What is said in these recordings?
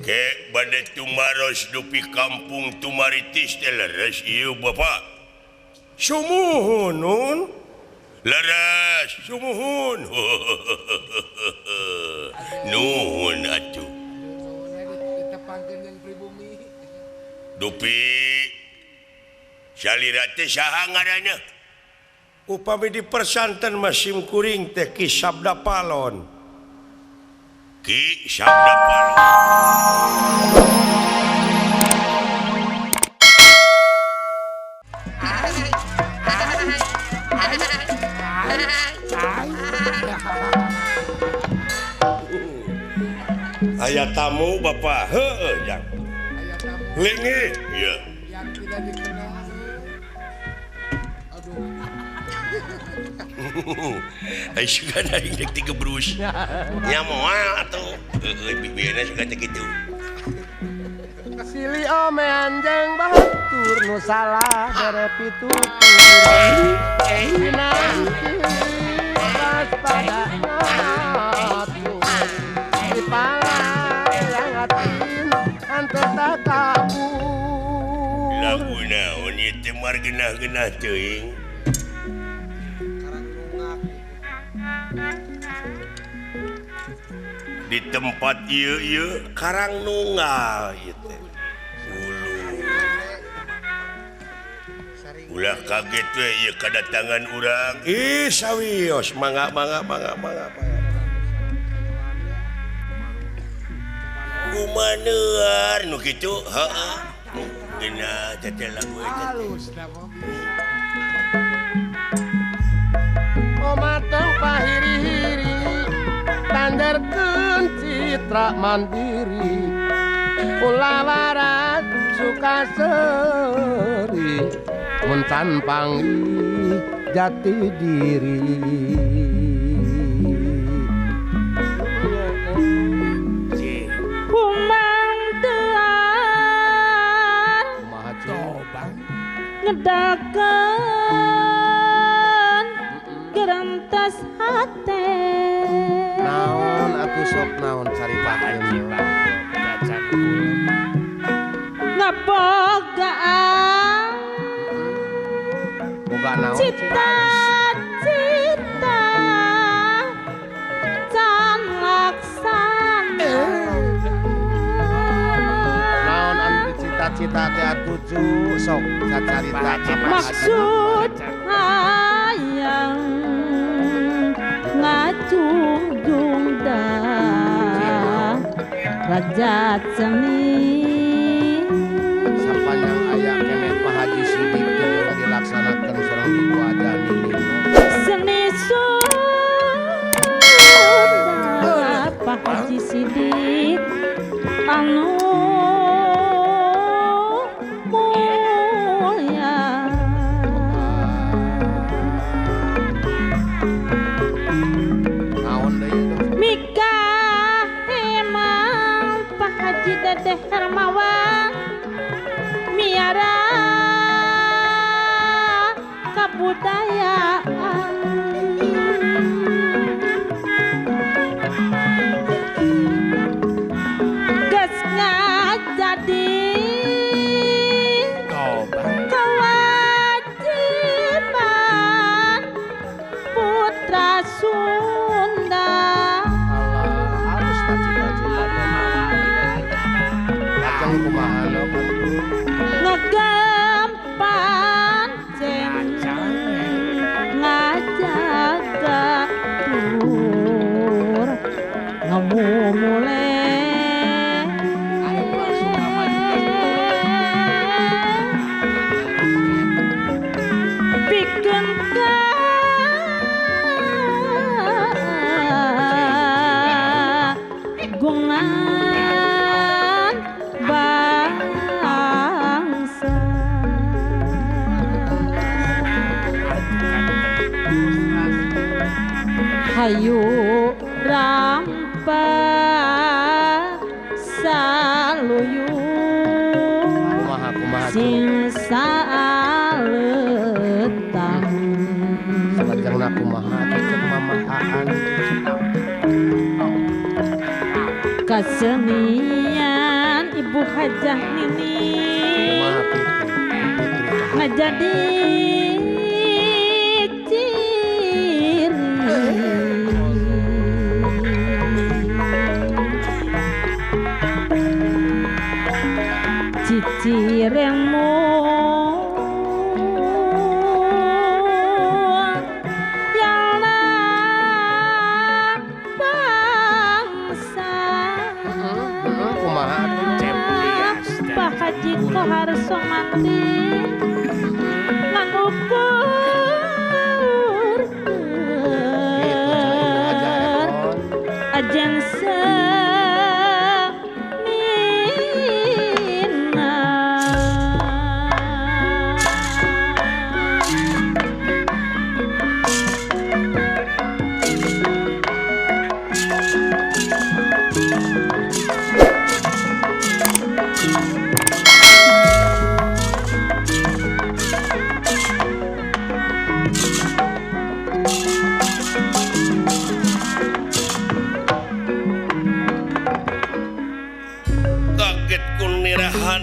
Ke bade tumaros dupi kampung Tumaritis teh leres ieu Bapak. Sumuhun nun. Leres sumuhun. Nuhun atuh. Dupi salira teh saha ngaranna? Upami dipersanten mah sim kuring teh Ki Sabda Palon. Ki Sabda Palon. Aya tamu Bapak, heueuh jang. Linggih, ieu. Yang tidak dikenal. Aduh. Ai sugan aing rek digebrus. Nya moal atuh. Heueuh bibirna sugan teh kitu. Sili ome anjeng batur nu salah bere pitutur. Nanti pas pada ngatu dipalangatin ante takabur. Lagu naon ieu teh margenah-genah teuing. Di tempat ieu ieu karang nunggal ieu teh. Ulah kaget we ieu kadatangan urang. Ih sawios mangga mangga mangga mangga. Kumanear nu kitu heeh. Geuna teh lagu eta. Omateng pahiri-hiri tanderkeun citra mandiri kulawaran suka seri mun can panggih jati diri. Kumang tean ngedakeun gerentas hate. Naon atuh sok naon caritakeun ngabogaan cita-cita can laksana. Naon anu cita-cita teh atuh sok sacarita maksud hayang ngajungjung derajat seni. Sapanjang aya keneh Pak Haji Sidik teh dilaksanakeun sareng Ibu Aja Nining. Seni Sunda Pak Haji Sidik anu mulia. Naon deui Mikah emang Pak Haji Dedeh Hermawan miara kabudayaan. Geus ngajadi kewajiban putra Sunda. Allah alus ta cita-cita kacang kumaha ngegempan ceng ngajaga tur ngemumule pikeun kagungan bangsa. Hayu rampa saluyu sing saletang. Salajengna kumaha atuh cek mamahaan kesenian. Bu Hajah Nini ngajadi ciri ciciremu yang bangsa Pak Haji Kohar Somati lan ukur ajeng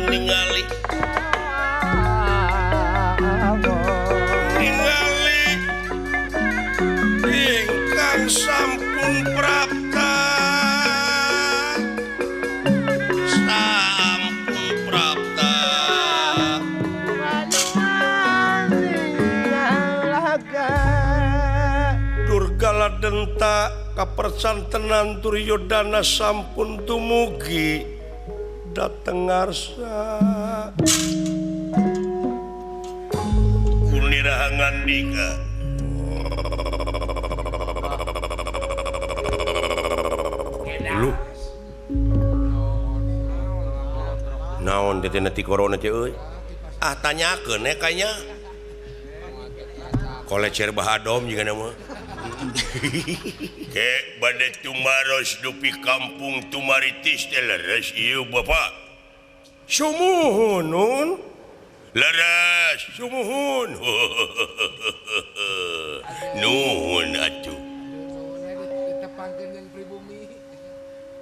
ningali ningali ingkang sampun prapta sampun prapta Durgala denta kapersantenan Duryodana sampun tumugi dateng ngarsa kuniraha ngandika lu naon teh ti corona teh euy ah tanyakeun we kayanya kolecer bahadom juga nama ke bade tumaros dupi kampung Tumaritis teh leres ieu bapak sumuhun nun leres sumuhun nuhun atuh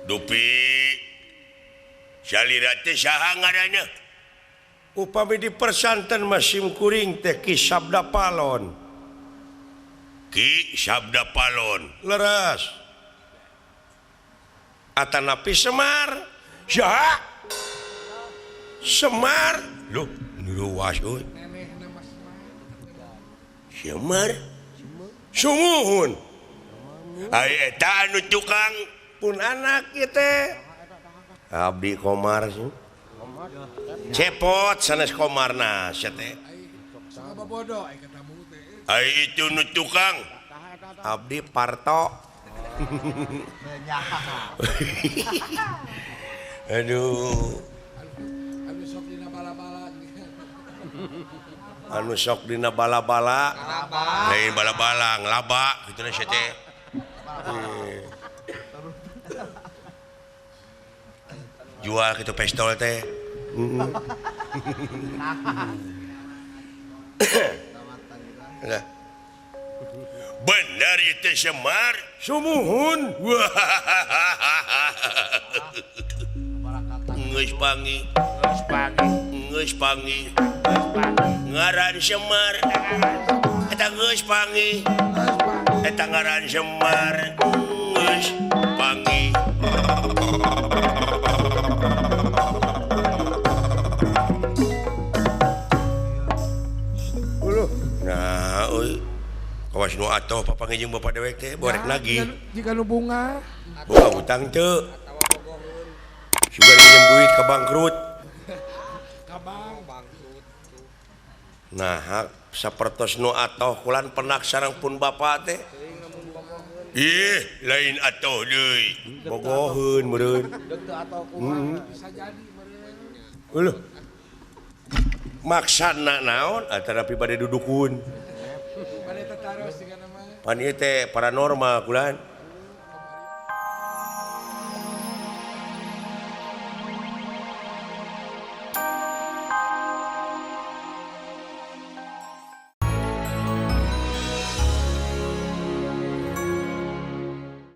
dupi salira teh saha ngaranna upami dipersanten mah simkuring teh Ki Sabda Palon Ki Sabda Palon leres atanapi Semar saha Semar lho luas euy Semar sumuhun ai eta anu tukang pun anak ieu teh abdi Komar cepot sanes Komarna sia teh ai itu nu tukang abdi Parto. Aduh anu sok dina bala-bala lain bala-bala ngelaba kitu sia teh jual kitu pistol teh. Benar itu Semar sumuhun. Geus pangi geus pangi ngaran Semar eta geus pangi eta ngaran Semar geus pangi. Nah euy kawas nu atoh papanggih jeung bapak dewek teh borek nagih jika nu bunga boga hutang teu sugan minjem duit ka bangkrut ka bank bangkrut. Nah sapertos nu atoh kulan penak sareng pun bapak teh ih lain atoh deui bogoheun meureun teu atoh kumaha bisa jadi meureun Uluh maksana naon antara bade dudukun bade tataros sigana mah pan ieu teh paranormal kulan.